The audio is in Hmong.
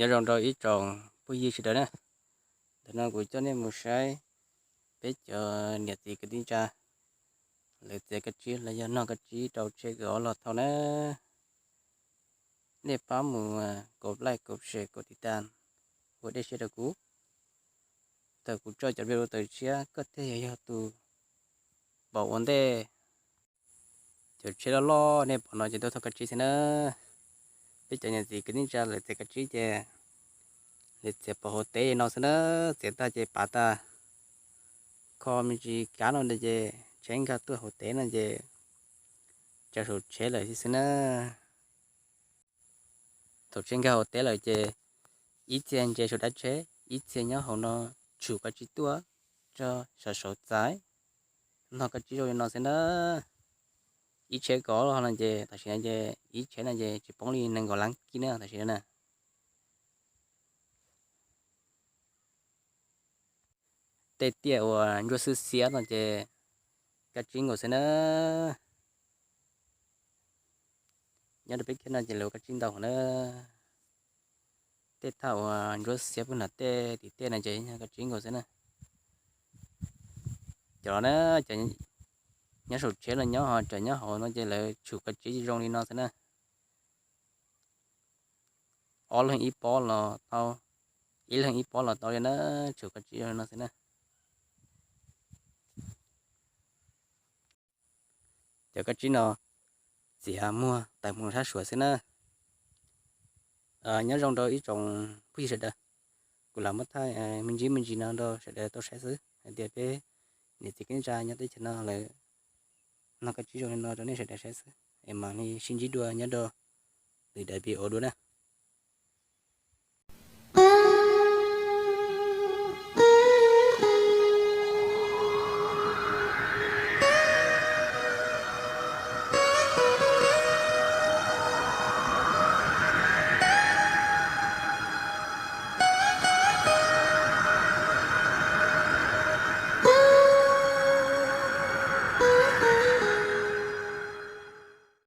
Nyob zoo rau ib tsoom phooj ywg sawv daws na, ntawm no kuv coj nej mus saib peb cov niam txiv kwv tij neej tsa lawv txiav kab tsib los yog nog kab tsib rau tsheb kws ob log thauj na. Nej pab mus kov like, kov share, kov tiv tam ua dej siab rau kuv. Thaum kuv tso cov video tawm tshiab koj thiaj yog yog tus pom ua ntej. Cov tsheb loj loj nej pom no ces tuaj thauj kab tsib xwb na. Peb cov niam txiv kwv tij neej tsa lawv txiav kab tsib ces lawv txiav pov hauv teb no xwb na. Txiav tag ces pav tag, kho me ntsis kab no ces tsheb nkag tuaj hauv teb no ces tsa saum tsheb lawm xwb na. Thaum tsheb nkag hauv teb lawm ces ib txhia ntsia saum dab tsheb, ib txhia nyob hauv no tshum kab tsib tuaj tso saum saud txais, nog kab tsib zoo li no xwb na. Ib tsheb kov no ces tam sim no ces ib tsheb no ces tsis poob li nees nkaum lab kib na tam sim no na. Tej tiaj uas ntsuab xwb xiab no ces kab tsib nkaus xwb na. Nyob rau peb kiag no ces lawv ua kab tsib ntau na. Tej thaj uas ntsuab xiab pub nram tej tim tej no ces yog kab tsib nkaus xwb na. Cov los na, cov nyob saum tsheb los nyob ho cov nyob hauv no ces lawv tshum kab tsib zoo li no xwb na. Ob leeg ib pob los tau, ib leeg ib pob los tau li na, tshum kab tsib zoo li no xwb na. Cov kab tsib no txiav muag tawm mus sab Suav xwb na. Nyob zoo rau ib tsoom phooj ywg sawv daws, kuv lam muab thaij me ntsis me ntsis no rau sawv daws tau saib xwb hais tias peb niam txiv kwv tij neej tsa nyob teb chaws no lawv nog kab tsib zoo li no rau nej sawv daws saib xwb es mam li sib ntsib dua nyob rau lwm daim video dua na.